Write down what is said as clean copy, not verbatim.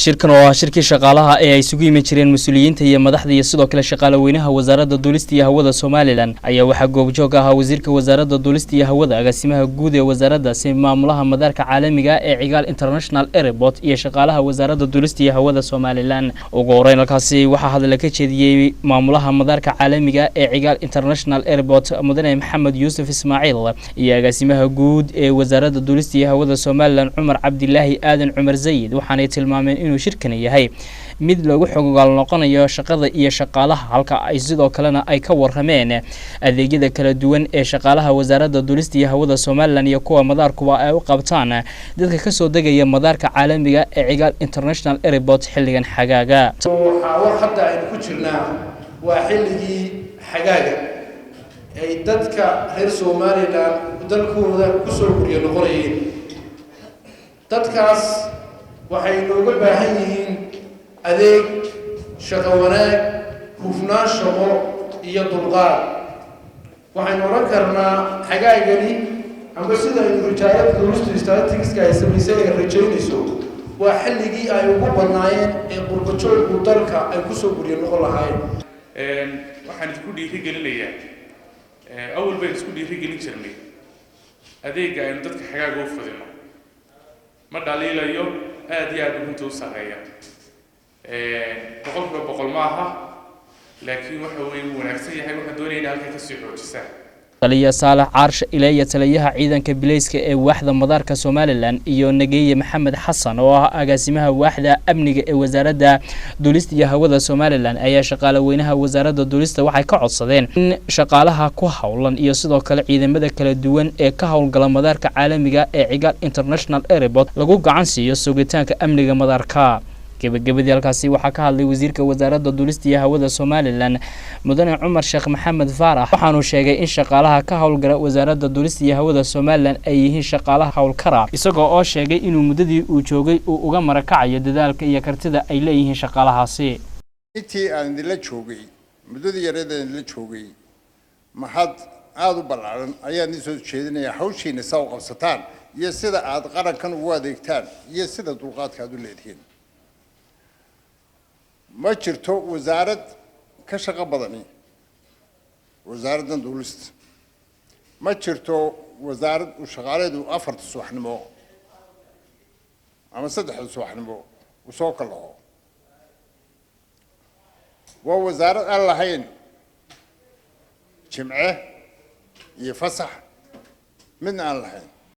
Shirkan oo ah shirkii shaqaalaha ee ay isugu yimi jireen mas-uuliyiinta iyo madaxda iyo sidoo kale shaqaale weynaha Wasaaradda Duulista iyo Hawada Somaliland ayaa waxaa goobjoog ahaa wasiirka Wasaaradda Duulista iyo Hawada, agaasimaha guud ee wasaaraddaasi, maamulaha madaarka caalamiga ee Cigaal International Airport iyo shaqaalaha Wasaaradda Duulista iyo Hawada Somaliland. Ugu horeyn, halkaasi waxaa hadalla ka jeediyey maamulaha madaarka caalamiga ee Cigaal International Airport, mudane Maxamed Yuusuf Ismaaciil, iyo agaasimaha guud ee Wasaaradda Duulista iyo Hawada Somaliland, Cumar Cabdilaahi Aadan Cumar Zayid. Waxaanay tilmaameen inuu shirkani yahay mid loogu xogogaal noqonayo shaqada iyo shaqaalaha, halka ay sidoo kalena ay ka warameen adeegyada kala duwan ee shaqaalaha Wasaaradda Duulista iyo Hawada Somaliland iyo kuwa madaarkuba ay u qabtaan dadka kasoo degaya madaarka caalamiga ee Cigaal International Airport xilligan xagaaga. Waxaa war hadda aynu ku jirnaa waa xilligii xagaaga ay dadka reer Somaliland dalkooda kusoo guryo noqonayeen. Dadkaas waxay nooga baahan yihiin adeeg, shaqo wanaag, hufnaan shaqo iyo dulqaad. Waxaynu odhan karnaa xagaagani, amba sida aynu rijaayada duulistu statistics-ka ay samaysay ay rajaynayso, waa xilligii ay ugu badnaayeen ee qurbajoogku dalka ay kusoo guryo noqon lahaayeen. Waxaan idinku dhiirigelinayaa, awal baynu isku dhiirigelin jirnay adeegga aynu dadka xagaaga u fidino. Ma dhaliilayo, aada iyo aad runta u sarreeya, 100% ma aha, laakiin waxa weeye wuu wanaagsan yahay. Waxaan doonaya ina halkan kasii xoojisaan. Taliya Saalax Caarshe Ileeya, taliyaha ciidanka bileyska ee waaxda madaarka Somaliland, iyo Nageeye Maxamed Xasan oo ah agaasimaha waaxda amniga ee Wasaaradda Duulista iyo Hawada Somaliland ayaa shaqaale weynaha Wasaaradda Duulista waxay ka codsadeen in shaqaalaha ku howlan iyo sidoo kale ciidamada kala duwan ee ka howlgala madaarka caalamiga ee Cigaal International Airport lagu gacan siiyo sugitaanka amniga madaarka. Gebagabadii, halkaasi waxaa ka hadlay wasiirka Wasaaradda Duulista iyo Hawada Somaliland, mudane Cumar Sheekh Maxamed Faarax. Waxaanuu sheegay in shaqaalaha ka howlgala Wasaaradda Duulista iyo Hawada Somaliland ay yihiin shaqaalaha howlkara, isagoo oo sheegay inuu muddadii uu joogay uu uga marakacayo dadaalka iyo kartida ay leeyihiin shaqaalahaasi. Intii aan idinla joogay, muddadii yareed aan idinla joogay, mahad aada u ballaaran ayaan idin soo jeedinayaa hawshiina saa u qabsataan iyo sida aad qarankan ugu adeegtaan iyo sida dulqaadka aad u leedihiin. Ma jirto wasaarad ka shaqo badani wasaaraddan duulista. Ma jirto wasaarad uu shaqaaleedu 4ta subaxnimo ama 3da subaxnimo uu soo kalaho. Waa wasaarad aan lahayn jimce iyo fasax midna aan lahayn.